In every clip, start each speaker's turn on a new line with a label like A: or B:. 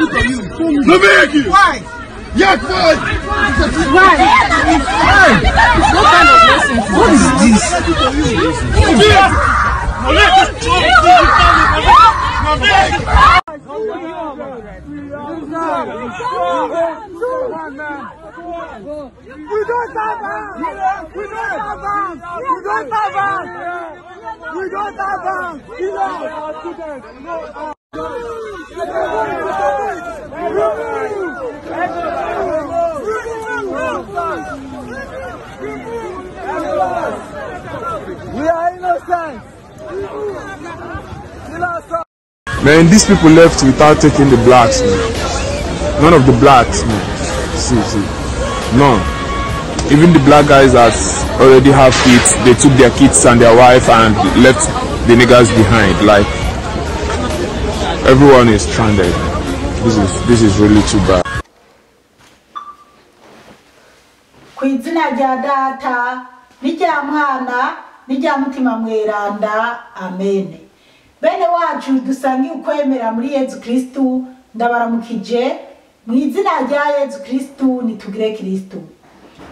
A: do to you? Why? Yeah, why? Why? Why? What kind of nonsense? What is this?
B: We don't have arms! We don't have arms! We don't have arms! We don't have arms! We are innocent!
C: Man, these people left without taking the blacks, man. None of the blacks, man. See. None. Even the black guys that already have kids, they took their kids and their wife and left the niggas behind. Like, everyone is stranded. This is really too bad.
D: Ku izina rya Data n'irya Mwana n'irya Mutima Mweranda, amen. Bene wacu dusangiye ukwemera muri Yezu Kristu, ndabaramukije mu izina rya Yezu Kristu, nitugire Kristu.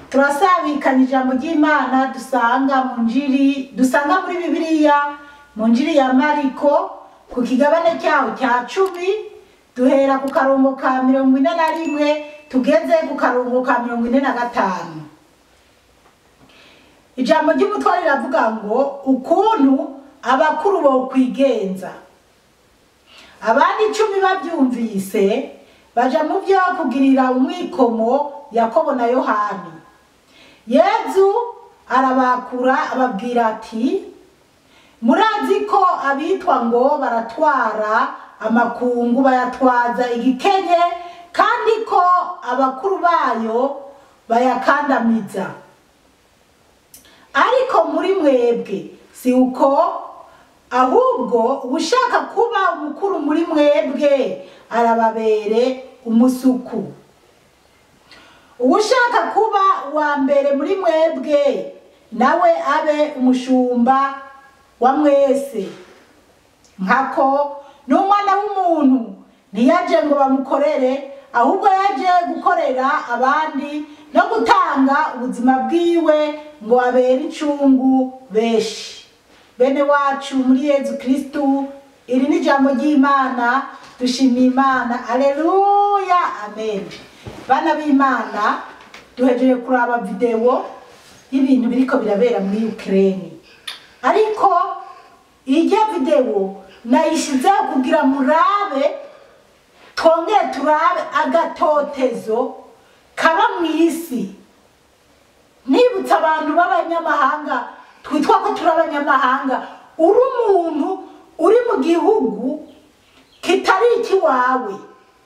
D: Turasabikana ijambo ry'Imana dusanga mu Njiri, dusanga muri Bibiliya mu Njiri ya Mariko ku kigabane cyaho cya 10, duhera ku karongo ka 41 tugeze ku karongo ka 45. Ijambo ry'umutware riravuga ngo ukuntu abakuru bo kwigenza. Abandi 10 babyumvise baja mu byo kugirira umwikomo Yakobo na Yohani. Yezu arabakura ababwira ati, murazi ko abitwa ngo baratwara amakungu bayatwaza igikenye, kandi ko abakuru bayo bayakandamiza. Ariko muri mwebwe si uko, ahubwo ushaka kuba umukuru muri mwebwe arababere umusuku. Ushaka kuba uwa mbere muri mwebwe nawe abe umushumba wa mwese. Nkako n'umwana w'umuntu ntiyaje ngo bamukorere, ahubwo yaje gukorera abandi no gutanga ubuzima bwiwe ngo abere incungu benshi. Bene wacu muri Yezu Kristu, iri ni ijambo ry'Imana, dushimiye Imana. Alleluya, amen. Bana b'Imana, duhejeje kuraba video y'ibintu biriko birabera muri Ukraine. Ariko ijya video nayishizeho kugira murabe, twongere turabe agatotezo kaba mu isi. Nibutsa abantu b'abanyamahanga, twitwa ko turi abanyamahanga, uri umuntu uri mu gihugu kitari ikiwawe,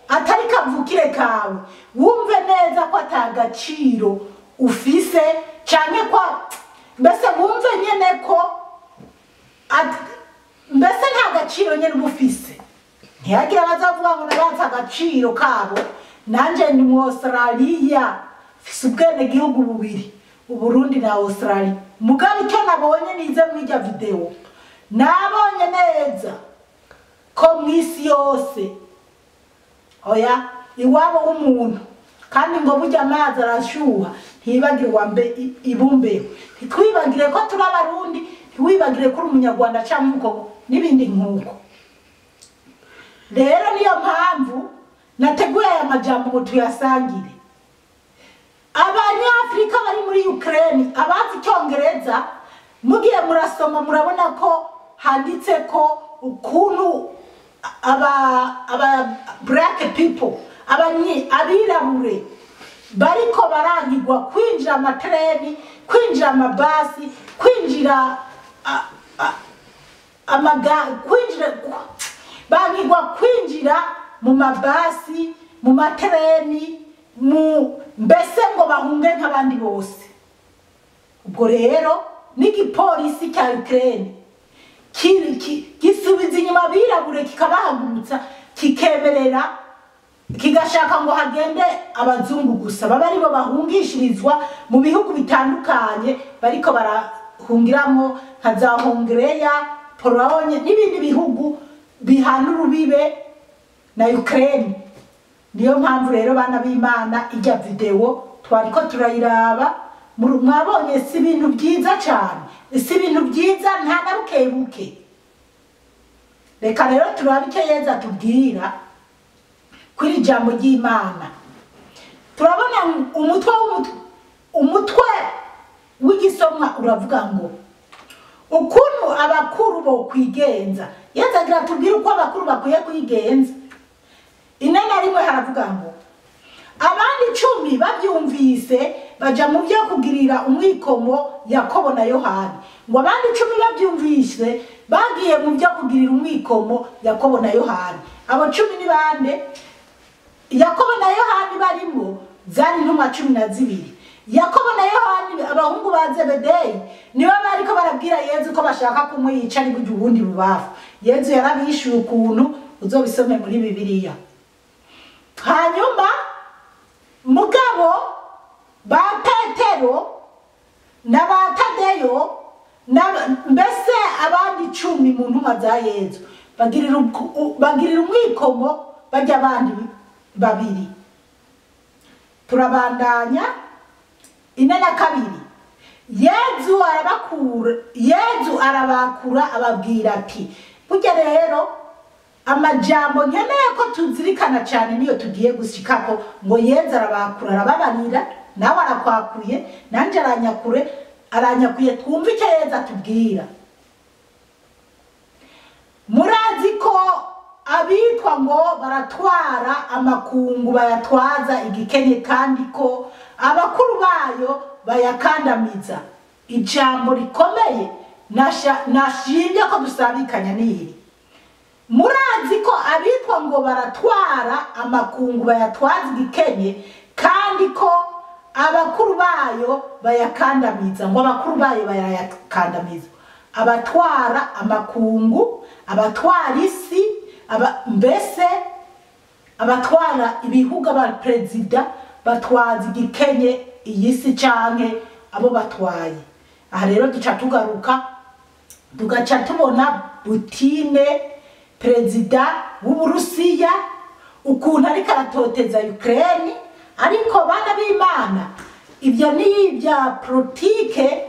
D: atari kavukire kawe, wumve neza ko atagaciro ufise, canke ko mbese wumve nyene ko mbese nta gaciro nyene uba ufise. Ntihagira abazavuga ngo nabatse agaciro kabo. Nanje ni mu Australia, mfise ubwenegihugu bubiri, Uburundi na Australia. Mugabe icyo nabonye nize mw'irya video, nabonye neza ko mw'isi yose, oya, iwabo w'umuntu, kandi ngo burya amazi arashuha, ntibagire uwambe ibumbeho. Ntitwibagire ko turi Abarundi, ntiwibagire ko uri Umunyarwanda canke uko n'ibindi nk'uko. Rero niyo mpamvu nateguye aya majambo ngo tuyasangire. Abanyafrika bari muri Ukraine, abazi icyongereza, mugiye murasoma murabona ko handitse ko ukuntu aba black people, abirabure bariko barangirwa kwinjira amatreni, kwinjira amabasi, kwinjira kwinjira bangirwa kwinjira mu mabasi, mu matreni, mu mbese ngo bahunge nk'abandi bose. Ubwo rero n'igipolisi cya Ukraine gisubiza inyuma abirabure, kikabahagurutsa, kikemerera, kigashaka ngo hagende abazungu gusa, baba aribo bahungishirizwa mu bihugu bitandukanye bariko barahungiramo, nka za Hongreya, Polonye n'ibindi bihugu bihana urubibe na Ukraine. Niyo mpamvu rero bana b'Imana ijya video twariko turayiraba, mwabonye si ibintu byiza cyane, si ibintu byiza nta na buke. Reka rero turabe icyo Yezu atubwira kuri ijambo ry'Imana. Turabona umutwe w'igisomwa uravuga ngo ukuntu abakuru bo kwigenza. Yezu agira tubwire uko abakuru bakwiye kwigenza. 41 haravuga ngo abandi 10 babyumvise baja mu byo kugirira umwikomo Yakobo na Yohani. Ngo abandi 10 babyumvise bagiye mu byo kugirira umwikomo Yakobo na Yohani. Abo 10 ni bande? Yakobo na Yohani barimo zari intumwa 12. Yakobo na Yohani abahungu ba Zebedeyi nibo bariko barabwira Yezu ko bashaka kumwica ari burya ubundi bubafu. Yezu yarabishuye ukuntu uzobisome muri Bibiliya. Hanyuma mugabo ba Petero na ba Tadeyo na mbese abandi 10 mu ntumwa za Yezu bagirira umwikomo bajya abandi babiri. Turabandanya 42. Yezu arabakura ababwira ati burya rero amajambo nkeneye ko tuzirikana cyane niyo tugiye gushikako ngo Yezu arabakura arababarira, nawe arakwakuye nanje aranyakuye. Twumve icyo Yezu atubwira. Murazi ko abitwa ngo baratwara amakungu bayatwaza igikenye, kandi ko abakuru bayo bayakandamiza. Ijambo rikomeye nashimye ko dusabikanya niri. Murazi ko abitwa ngo baratwara amakungu bayatwaza igikenye, kandi ko abakuru bayo bayakandamiza. Ngo abakuru bayo bayakandamiza, abatwara amakungu, abatwara isi, mbese abatwara ibihugu, abaperezida batwaza igikenye iyi si canke abo batwaye. Aha rero duca tugaruka tugaca tubona Putine perezida w'Uburusiya ukuntu ariko aratoteza Ukraine. Ariko bana b'Imana ibyo ni ibya politike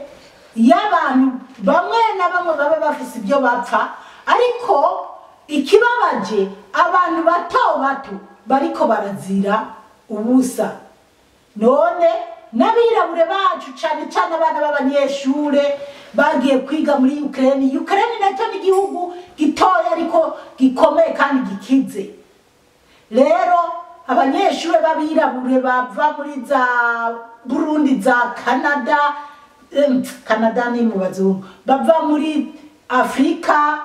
D: y'abantu bamwe na bamwe baba bafise ibyo bapfa, ariko ikibabaje abantu bato bato bariko barazira ubusa. None n'abirabure bacu cyane cyane abana b'abanyeshure bagiye kwiga muri Ukraine. Ukraine nacyo ni igihugu gitoya ariko gikomeye kandi gikize. Rero abanyeshure b'abirabure bava muri za Burundi, za Canada, Canada ni mu bazungu, bava muri Afrika,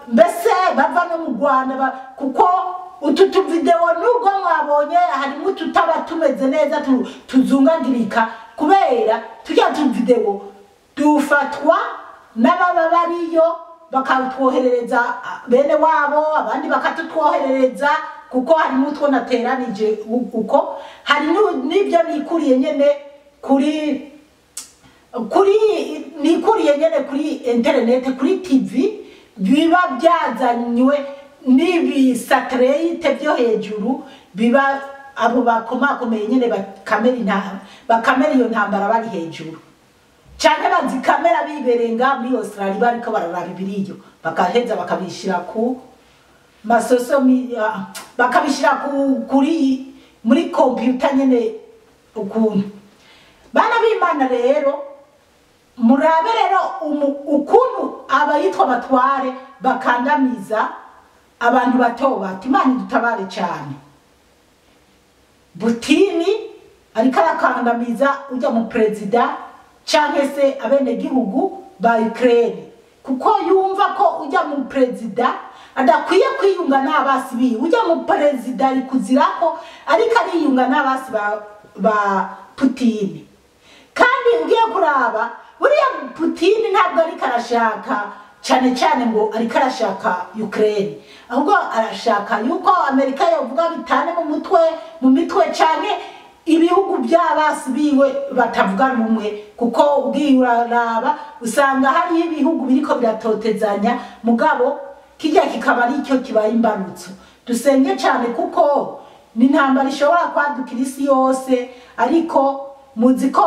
D: mbese bava no mu Rwanda, kuko utu tuvideo nubwo mwabonye harimo tutaba tumeze neza tuzungagirika kubera tujya tuvideo dufatwa n'ababa bariyo bakatwoherereza bene wabo, abandi bakatutwoherereza kuko harimo utwo nateranije uko hari n'ibyo nikuriye nyene kuri nikuriye nyene kuri internet, kuri TV biba byazanywe nibi satellite byo hejuru, biba abo bakomakomeye nyene bakamera iyo ntambara bari hejuru cyane, bazikamera biberenga muri Australia bariko bararaba ibiriyo, bakaheza bakabishira ku masoso, bakabishira kuri muri computer nyene ukuntu. Bana b'Imana rero murabe rero ukuntu abayitwa batware bakandamiza abantu bato bato. Imana idutabare cyane. Putini ariko arakandamiza ujya mu perezida canke se abene gihugu ba Ukraine, kuko yumva ko ujya mu perezida adakwiye kwiyunga n'abasi biwe. Ujya mu perezida ari kuzirako ariko ariyunga n'abasi ba Putini. Kandi ugiye kuraba buriya Putini ntabwo ariko arashaka cyane cyane ngo ariko arashaka Ukraine, ahubwo arashaka yuko Amerika yovuga bitane mu mutwe mu mitwe cyane ibihugu by'abasi biwe batavuga rumwe, kuko ugiye uraraba usanga hari ibihugu biriko biratotezanya, mugabo kijya kikaba ari cyo kibaye imbarutso. Dusenge cyane kuko ni intambara ishobora kwadukira isi yose. Ariko muzi ko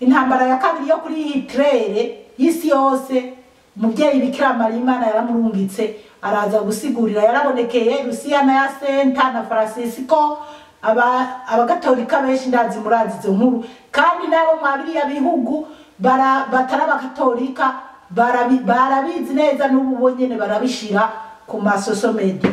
D: intambara ya kabiri yo kuri Hitler y'isi yose, umubyeyi Bikira Mariya Imana yaramurungitse araza gusigurira, yarabonekeye Lucia na Yasenta na Francisco, abagatolika benshi ndazi murazi izo nkuru, kandi nabo mwabiriya bihugu batari abakatolika barabizi neza, n'ubu bonyene barabishira ku masoso media.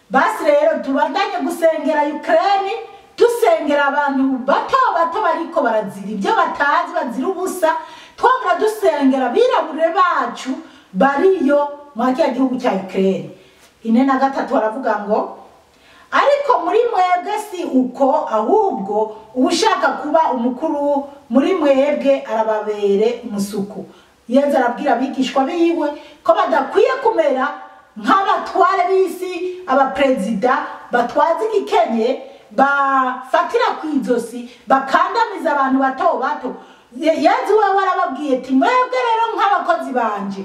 D: Basi rero tubandanye gusengera Ukraine, dusengera abantu bato bato bariko barazira ibyo batazi, bazira ubusa, twongera dusengera abirabure bacu bariyo mwa kiriya gihugu cya Ukraine. 4:3 aravuga ngo ariko muri mwebwe si uko, ahubwo ushaka kuba umukuru muri mwebwe arababere umusuku. Yezu arabwira abigishwa biwe ko badakwiye kumera nk'abatware b'isi, abaperezida batwaza igikenye, bafatira ku izosi, bakandamiza abantu bato bato. Yezu wewe arababwiye ati mwebwe rero nk'abakozi banje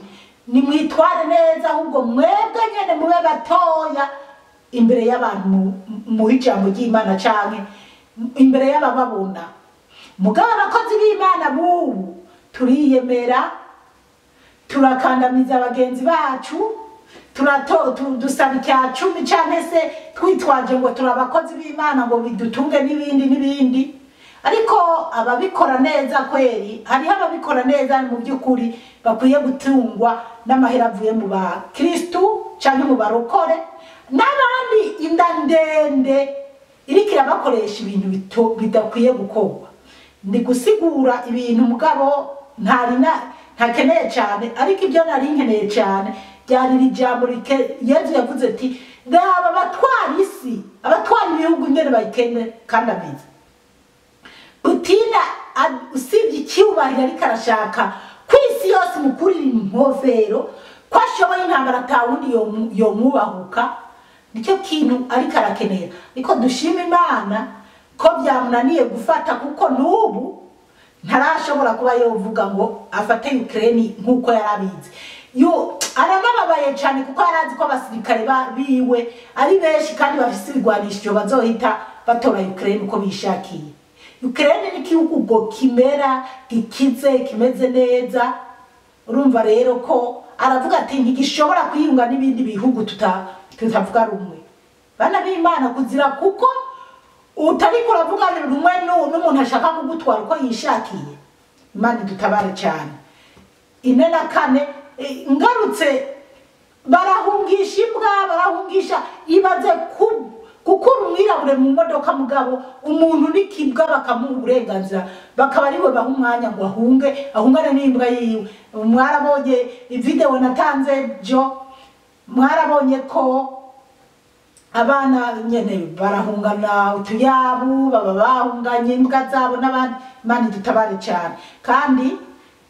D: nimwitware neza, ahubwo mwebwe nyene mube batoya imbere y'abantu mu ijambo ry'Imana canke imbere y'abababona. Mugabo abakozi b'Imana bubu turiyemera, turakandamiza bagenzi bacu, dusaba icya cumi canke se twitwaje ngo turi abakozi b'Imana ngo bidutunge n'ibindi n'ibindi. Ariko ababikora neza kweri, hariho ababikora neza mu by'ukuri bakwiye gutungwa n'amahera avuye mu bakristu canke mu barokore, n'abandi inda ndende iriko irabakoresha ibintu bidakwiye gukorwa. Ndi gusigura ibintu mugabo ntakeneye cyane, ariko ibyo nari nkeneye cyane byari ijambo Yezu yavuze ati raba abatwara isi, abatwara ibihugu ingene bayikene kandamiza. Putin usibye icyubahiro ariko arashaka ku isi yose mukurira inkofero ko ashoboye intambara atawundi yomwubahuka, nicyo kintu ariko arakenera. Ariko dushima Imana ko byamunaniye gufata, kuko n'ubu ntarashobora kuba yovuga ngo afate Ukraine nk'uko yarabizi. Yo aranababaye cyane kuko yarazi ko abasirikare biwe ari benshi kandi bafise ibigwanisho bazohita batora Ukraine uko bishakiye. Ukraine ni igihugu ngo kimera gikize kimeze neza. Urumva rero ko aravuga ati ntigishobora kwiyunga n'ibindi bihugu tutavuga rumwe. Bana b'Imana, kuzira kuko utari kuravuga rumwe n'umuntu ashaka kugutwara uko yishakiye. Imana idutabare cyane. 4:4 ngarutse, barahungisha imbwa, barahungisha, ibaze gukura umwirabure mu modoka mugabo umuntu n'ikibwa bakamuha uburenganzira, bakaba ariwe baha umwanya ngo ahunge, ahungane n'imbwa yiwe. Mwarabonye video natanze jo, mwarabonye ko abana nyene barahungana utuyabu, baba bahunganye imbwa zabo n'abandi. Imana idutabare cyane. Kandi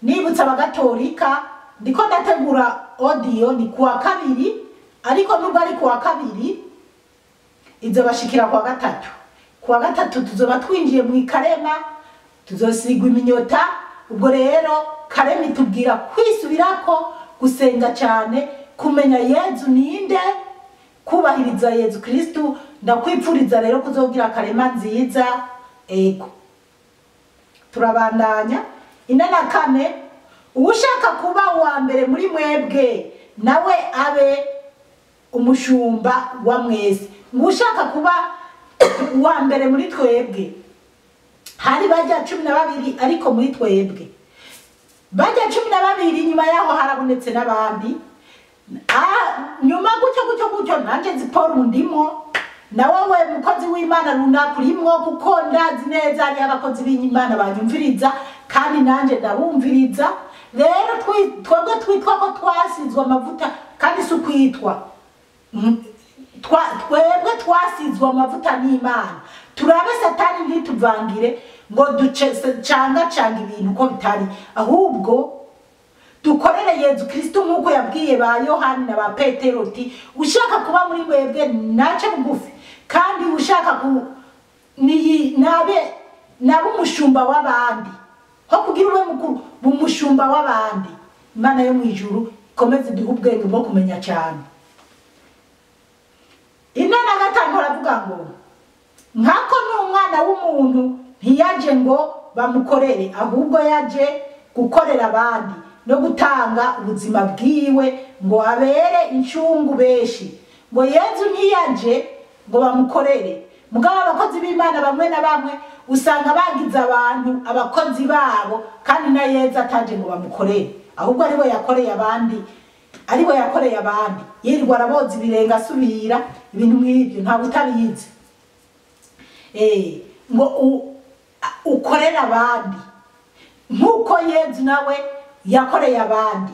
D: nibutsa abagatolika, ndiko ndategura audio ni kuwa kabiri, ariko nubwo ari kuwa kabiri izobashikira kuwa gatatu. Kuwa gatatu tuzoba twinjiye mu ikarema, tuzosigwa iminyota. Ubwo rero karema itubwira kwisubirako, gusenga cyane, kumenya Yezu ninde, kubahiriza Yezu Kristu. Ndakwipfuriza rero kuzogira karema nziza. Ego, turabandanya. 4:4 ushaka kuba uwa mbere muri mwebwe nawe abe umushumba wa mwese. Ushaka kuba uwa mbere muri twebwe, hari bajya 12, ariko muri twebwe bajya 12, nyuma yaho harabonetse n'abandi. Nyuma gutyo gutyo gutyo nanje nzipora ndimo, na wowe mukozi w'Imana runaka urimwo, kuko ndazi neza ari abakozi b'Imana banyumviriza kandi nanje ndabumviriza. Rero twebwe twitwa ko twasizwe amavuta, kandi si ukwitwa, twebwe twasizwe amavuta n'Imana. Turabe Satani ntituvangire ngo ducanga canga ibintu uko bitari, ahubwo dukorere Yezu Kristo nk'uko yabwiye ba Yohani na ba Petero uti ushaka kuba muri mwebwe nace bugufi, kandi ushaka nabe umushumba w'abandi, ho kugira ube mukuru bumushumba w'abandi. Imana yo mu ijuru ikomeze iduhe ubwenge bwo kumenya cyane. Haravuga ngo nkako n'umwana w'umuntu ntiyaje ngo bamukorere, ahubwo yaje gukorera abandi no gutanga ubuzima bwiwe ngo abere incungu benshi. Ngo Yezu ntiyaje ngo bamukorere. Mugabo abakozi b'Imana bamwe na bamwe usanga bagize abantu abakozi babo, kandi na Yezu ataje ngo bamukorere, ahubwo ariwe yakoreye abandi, ariwe yakoreye abandi, yirirwa araboza ibirenge asubira ibintu nk'ibyo, ntabwo utabizi. Ngo ukorere abandi nk'uko Yezu nawe yakoreye abandi,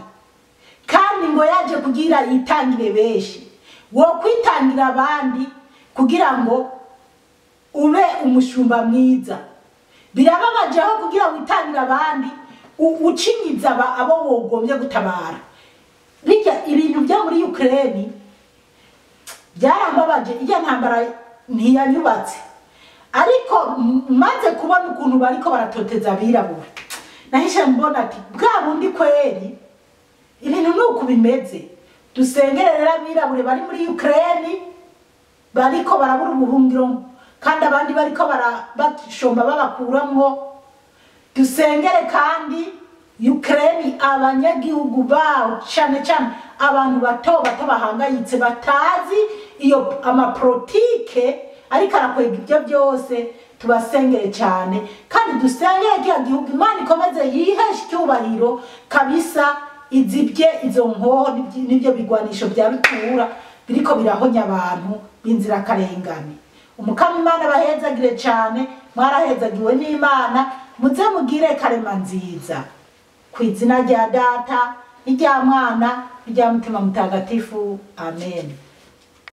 D: kandi ngo yaje kugira yitangire benshi. Wo kwitangira abandi kugira ngo ube umushumba mwiza. Birababajeho kugira witangire abandi ucinyiza abo wogombye gutabara. Bijya ibintu byo muri Ukraine byarambabaje, ijya ntambara ntiyanyubatse, ariko maze kubona ukuntu bariko baratoteza abirabura, nahishe mbona ati bwa bundi kweri ibintu nuko bimeze. Dusengere rero abirabure bari muri Ukraine bariko barabura ubuhungiro, kandi abandi bariko bashomba babakuramwo. Dusengere kandi Ukraine abanyagihugu bawo, cyane cyane abantu bato bato bahangayitse batazi iyo amaprotike ariko arakwega ibyo byose, tubasengere cyane. Kandi dusengere kiriya gihugu, Imana ikomeze yiheshe icyubahiro kabisa, izibye izo nkoho n'ibyo bigwanisho bya rutura biriko birahonya abantu b'inzirakarengane. Umukama Imana abahezagire cyane, mwarahezagiwe n'Imana, muze mugire karema nziza. Ku izina rya Data n'irya Mwana n'irya Mutima Mutagatifu, amen.